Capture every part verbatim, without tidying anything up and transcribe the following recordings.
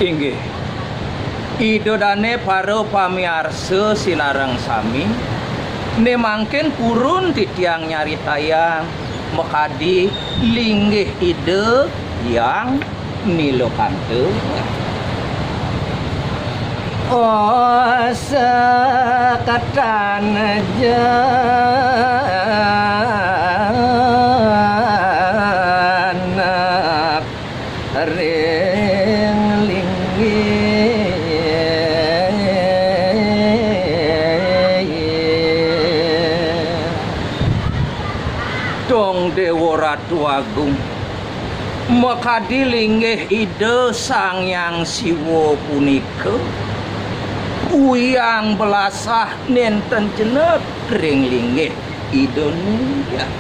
Inggih. Ida dane para pamiarsa sinareng sami, ne mangkin purun titiang nyaritayang makadi linggih Ida Hyang Nilakanta. Oh, seketan janak ring linggih. Dong Dewa Ratu Agung, makadi linggih Ida Sang Hyang Siwa punika, uyang belasah nenten jenek ring linggih Ida nika.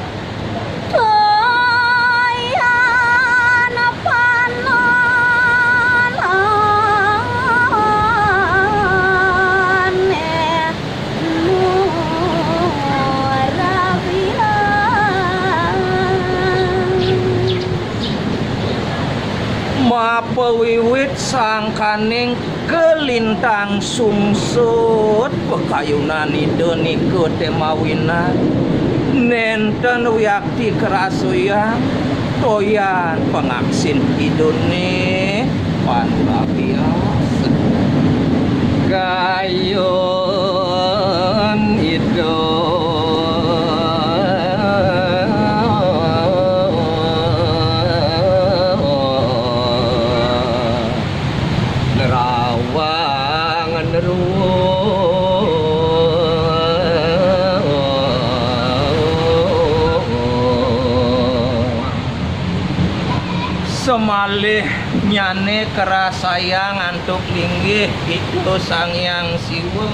Toyan panonane murabian. Mapawiwit sangkaning kalintang sungsut pakayunan Ida nika te mawinan, nenten wiakti karasayang toyan pangaksin Idane panurabias. Kayun Ida nerawang neru. Semalih nyane karasayang antuk linggih Ida Sang Hyang Siwa,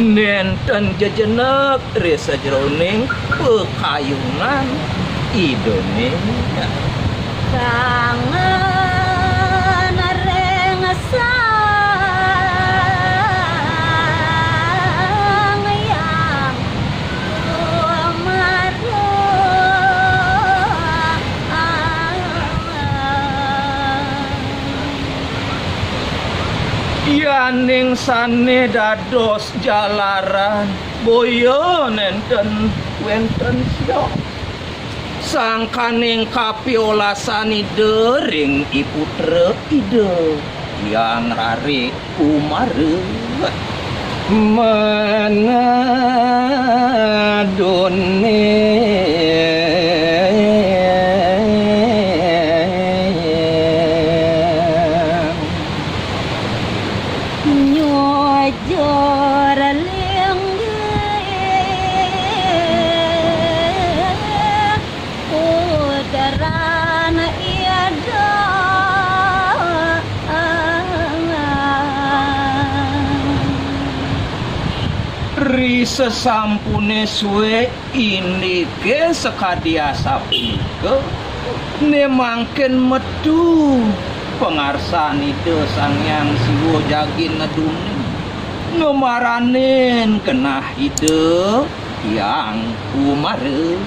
nenten jejenek ri sajeroning pakayunan Idane. Kangen ring Sang Hyang Kumara. Yaning sane dados jalaran, boya nenten wenten siok. Sangkaning kapiolasan Ida ring iputra Ida Hyang Rare Kumara. Manadune nyujur linggih putran Ida. Ri sesampune suwe indike sakadi asapunika, ne mangkin metu pangarsan Ida Sang Hyang Siwa jagi nedune, ngamaranin genah Ida Hyang Kumara.